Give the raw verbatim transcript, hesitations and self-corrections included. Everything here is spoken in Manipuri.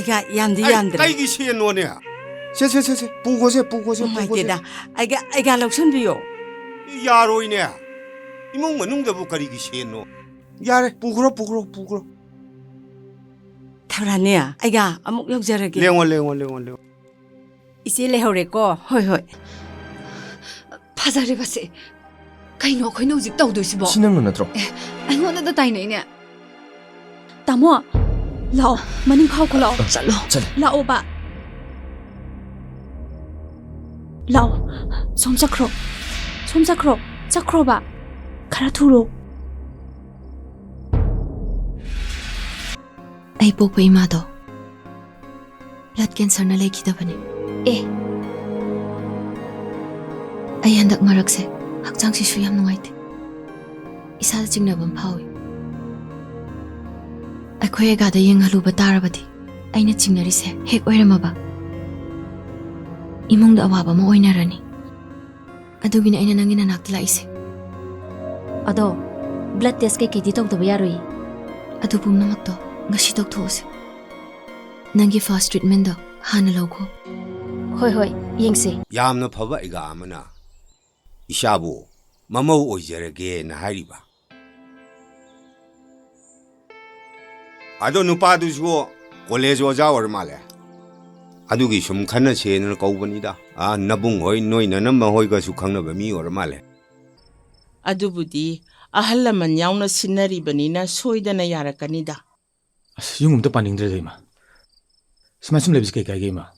ꯑꯩꯒ ꯌꯥꯝꯗꯤ ꯑꯩ ꯌꯥꯝꯗ꯭ꯔꯦ꯫ ꯀꯩꯒꯤ ꯁꯦꯟꯅꯣꯅꯦ? ꯁꯦ, ꯁꯦ, ꯁꯦ, ꯁꯦ, ꯄꯨꯈꯣꯁꯦ, ꯄꯨꯈꯣꯁꯦ, ꯄꯨꯈꯣꯁꯦ꯫ ꯅꯨꯡꯉꯥꯏꯇꯦꯗ꯫ ꯑꯩꯒ, ꯑꯩꯒ ꯂꯧꯁꯟꯕꯤꯌꯣ꯫ ꯌꯥꯔꯣꯏꯅꯦ꯫ ꯏꯃꯨꯡ ꯃꯅꯨꯡꯗꯕꯨ ꯀꯔꯤꯒꯤ ꯁꯦꯟꯅꯣ? ꯌꯥꯔꯦ, ꯄꯨꯈ꯭ꯔꯣ, ꯄꯨꯈ꯭ꯔꯣ, ꯄꯨꯈ꯭ꯔꯣ꯫ ꯊꯧꯔꯥꯅꯤ, ꯑꯩꯒ ꯑꯃꯨꯛ ꯌꯧꯖꯔꯒꯦ꯫ ꯂꯦꯡꯉꯣ, ꯂꯦꯡꯉꯣ, ꯂꯦꯡꯉꯣ, ꯂꯦꯡꯉꯣ꯫ ꯏꯆꯦ ꯂꯩꯍꯧꯔꯦꯀꯣ꯫ ꯍꯣꯏ, ꯍꯣꯏ꯫ ꯐꯖꯔꯦꯕꯁꯦ꯫ ꯀꯩꯅꯣ ꯑꯩꯈꯣꯏꯅ ꯍꯧꯖꯤꯛ ꯇꯧꯗꯣꯏꯁꯤꯕꯣ? ꯁꯤ ꯅꯪꯅ ꯅꯠꯇ꯭ꯔꯣ? ꯑꯦ, ꯑꯩꯉꯣꯟꯗꯗ ꯇꯥꯏꯅꯩꯅꯦ꯫ ꯇꯥꯃꯣ, ꯂꯥꯛꯑꯣ, ꯃꯅꯤꯡ ꯈꯥꯎꯈꯣ ꯂꯥꯛꯑꯣ꯫ ꯆꯠꯂꯣ꯫ ꯆꯠꯂꯦ꯫ ꯂꯥꯛꯑꯣꯕ꯫ ꯂꯥꯛꯑꯣ, ꯁꯣꯝ ꯆꯠꯈ꯭ꯔꯣ꯫ ꯁꯣꯝ ꯆꯠꯈ꯭ꯔꯣ꯫ ꯆꯠꯈ꯭ꯔꯣꯕ꯫ ꯈꯔ ꯊꯨꯔꯣ꯫ ꯑꯩ ꯄꯣꯛꯄ ꯏꯃꯥꯗꯣ ꯕ꯭ꯂꯗ ꯀꯦꯟꯁꯔꯅ ꯂꯩꯈꯤꯗꯕꯅꯤ꯫ ꯑꯦ꯫ ꯑꯩ ꯍꯟꯗꯛ ꯃꯔꯛꯁꯦ ꯍꯛꯆꯥꯡꯁꯤꯁꯨ ꯌꯥꯝ ꯅꯨꯡꯉꯥꯏꯇꯦ꯫ ꯏꯁꯥꯗ ꯆꯤꯡꯅꯕ ꯑꯃ ꯐꯥꯎꯏ꯫ ꯑꯩꯈꯣꯏ ꯑꯒꯥꯗ ꯌꯦꯡꯍꯜꯂꯨꯕ ꯇꯥꯔꯕꯗꯤ ꯑꯩꯅ ꯆꯤꯡꯅꯔꯤꯁꯦ ꯍꯦꯛ ꯑꯣꯏꯔꯝꯃꯕ ꯏꯃꯨꯡꯗ ꯑꯋꯥꯕ ꯑꯃ ꯑꯣꯏꯅꯔꯅꯤ꯫ ꯑꯗꯨꯒꯤꯅꯦ ꯑꯩꯅ ꯅꯪꯒꯤ ꯅꯅꯥꯛꯇ ꯂꯥꯛꯏꯁꯦ꯫ ꯑꯗꯣ ꯕ꯭ꯂꯗ ꯇꯦꯁ ꯀꯩꯀꯩꯗꯤ ꯇꯧꯗꯕ ꯌꯥꯔꯣꯏꯌꯦ꯫ ꯑꯗꯨ ꯄꯨꯝꯅꯃꯛꯇꯣ ꯉꯁꯤ ꯇꯧꯊꯣꯛꯑꯁꯦ꯫ ꯅꯪꯒꯤ ꯐꯥꯔꯁ ꯇ꯭ꯔꯤꯠꯃꯦꯟꯗꯣ ꯍꯥꯟꯅ ꯂꯧꯈꯣ꯫ ꯍꯣꯏ, ꯍꯣꯏ, ꯌꯦꯡꯁꯦ꯫ ꯌꯥꯝꯅ ꯐꯕ ꯑꯩꯒ ꯑꯃꯅ ꯏꯆꯥꯕꯨ ꯃꯃꯧ ꯑꯣꯏꯖꯔꯒꯦꯅ ꯍꯥꯏꯔꯤꯕ꯫ ꯑꯗꯣ ꯅꯨꯄꯥꯗꯨꯁꯨ ꯀꯣꯂꯦꯖ ꯑꯣꯖꯥ ꯑꯣꯏꯔ ꯃꯥꯜꯂꯦ꯫ ꯑꯗꯨꯒꯤ ꯁꯨꯝ ꯈꯟꯅꯁꯦꯅ ꯀꯧꯕꯅꯤꯗ꯫ ꯑꯥ, ꯅꯕꯨꯡ ꯍꯣꯏ, ꯅꯣꯏ ꯅꯅꯝꯃ ꯍꯣꯏꯒꯁꯨ ꯈꯪꯅꯕ ꯃꯤ ꯑꯣꯏꯔ ꯃꯥꯜꯂꯦ꯫ ꯑꯗꯨꯕꯨꯗꯤ ꯑꯍꯜ ꯂꯃꯟ ꯌꯥꯎꯅ ꯁꯤꯟꯅꯔꯤꯕꯅꯤꯅ ꯁꯣꯏꯗꯅ ꯌꯥꯔꯛꯀꯅꯤꯗ꯫ ꯑꯁ, ꯌꯨꯝ ꯑꯝꯇ ꯄꯥꯅꯤꯡꯗ꯭ꯔꯦꯗ, ꯏꯃꯥ꯫ ꯁꯨꯃꯥꯏ ꯁꯨꯝ ꯂꯩꯕꯁꯤ ꯀꯩ ꯀꯥꯏꯒꯦ, ꯏꯃꯥ?